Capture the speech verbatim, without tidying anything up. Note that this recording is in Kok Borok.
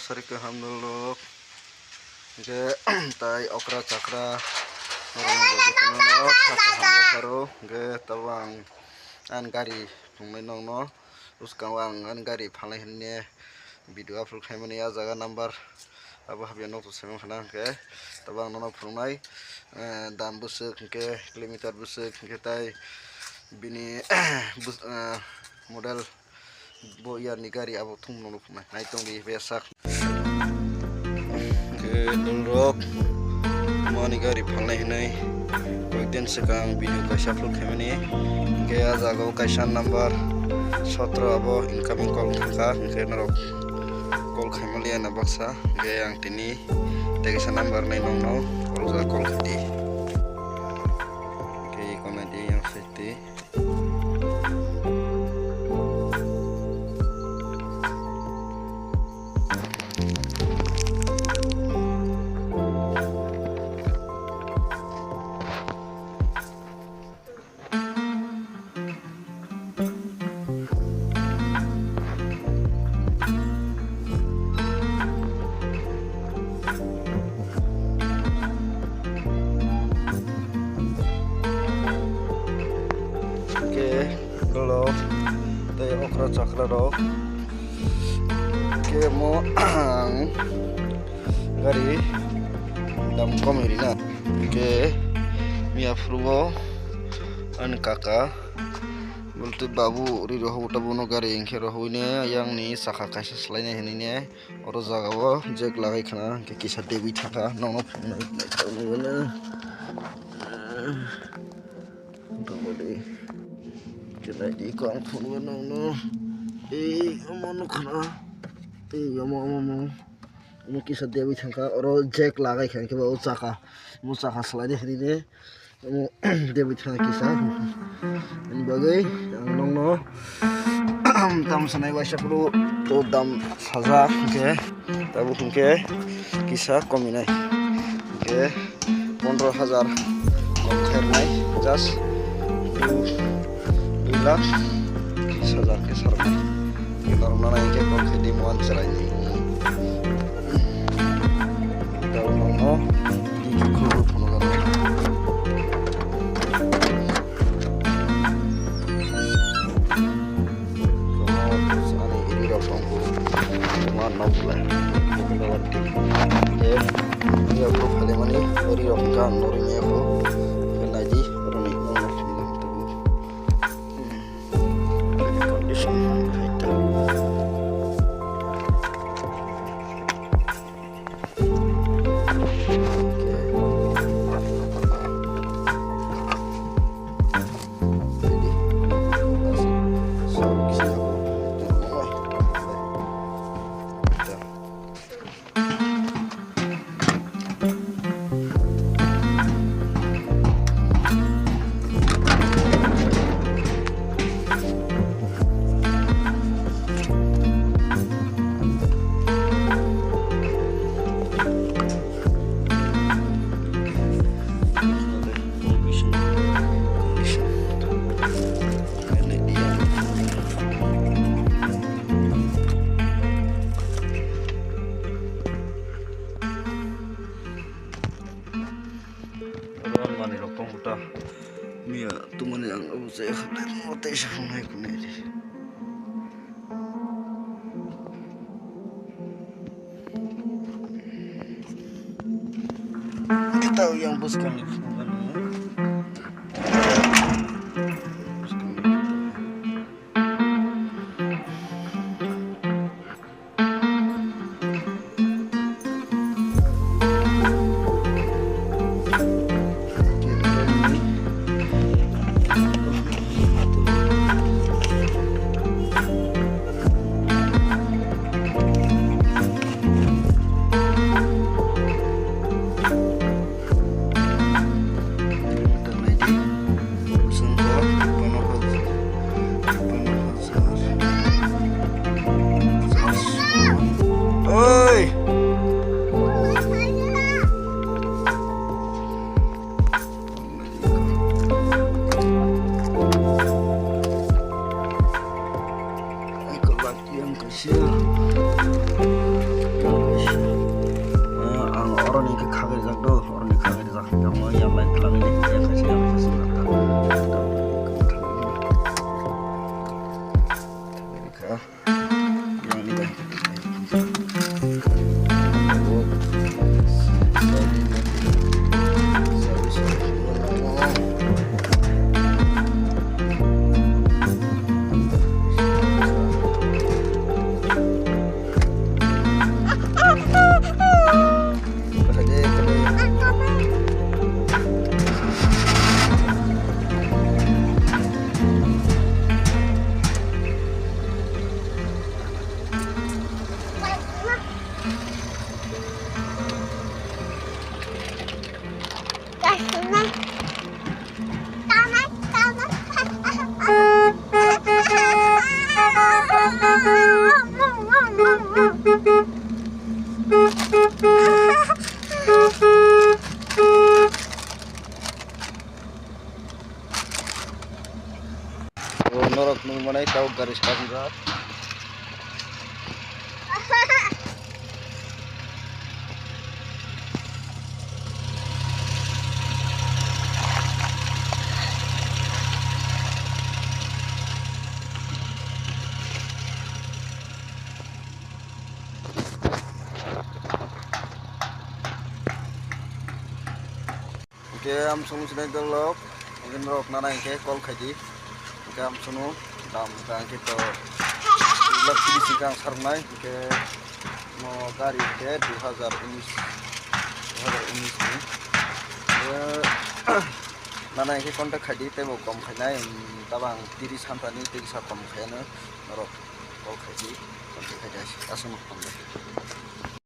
Sari kaham dolok. Hingke tai okra chakra norokni bagwi phano no kha kaham yapharo. Hingke tabuk ang ani gari phunuknai nokno. Bwskango ang ani gari phalnai hinwi video upload khaimani, ah jaga number abo habya nokto saiman khana hingke. Tabuk ang nono phunuknai, eh, dam bwswk hingke kilometer bwswk hingke tai bini bwswk, eh, model. Bo yarni gari abo thung nono phunai. Nai tong di besak. Hingke dolrok mani gari phalnai hinwi koyekdin swkang video kaisa upload khaimani. Hingke ah jaga o kaisa number sotro abo incoming call thangkha. Hingke norok call khaimaliya na baksa. Hingke ang tini tei kaisa number nai nongno call ja call khaidi. Hingke iko nai di yang safety. Hingke dolok tei okra chakra rok. Hingke mo ang gari dam kom rina. Hingke miya phuru o ani kaka bultu babu ri rohor tabuk no gari hingke rohor ne yang ni saka kaisa swlai nai hinui ne. Oro jaga o jack lagai khna, hingke kisa deboi thangkha, nokno phunuknai, nai tongwi mano. Tongmani. Khe nai di, khe ang phunukgwi nokno. Ei, omo nukha na. Ei, omo, omo, omo. Omo kisa deboi thangkha, oro jack lagai kha, hingke bo o chakha, omo chakha swlaidi hinui ne. Omo deboi thangkha kisa. Ani bagwi ang nokno tam sanai waisa phuru to dam sajak hingke tabuk hingke kisa kominai. Hingke pondro hajar kom khairnai, just dui, dui lakh tris hajar khe sarnai. Norok nana hingke kok khe di muan chwraini. Dal nokno di khulbu phunukgano. Ani iri rok tongkhu. Ma nok le. Mobile wati. Ye. Ye ko phale mani iri rok kan nori me ko. Naji roni nokno phunukgano. Condition hai ta. Oro manwi rok tong kota. Miya tumani ang abo je khatai mo tei sa hwnwi kunai di. Kita yang bus kami. Ke am sunu sinai dolok, mungkin rok nana hingke call khaidi. Hingke am sunu dam hingke ang khe to lakh tris hingke ang sarnai, hingke mo gari hingke dui hazar unis, dui hazar unis ni. Ke nana hingke contact khaidi, tei bo kom khainai, um, tabang tris hamsani tei kisa kom khaiano norok call khaidi, contact khaidi, aswk no hambai.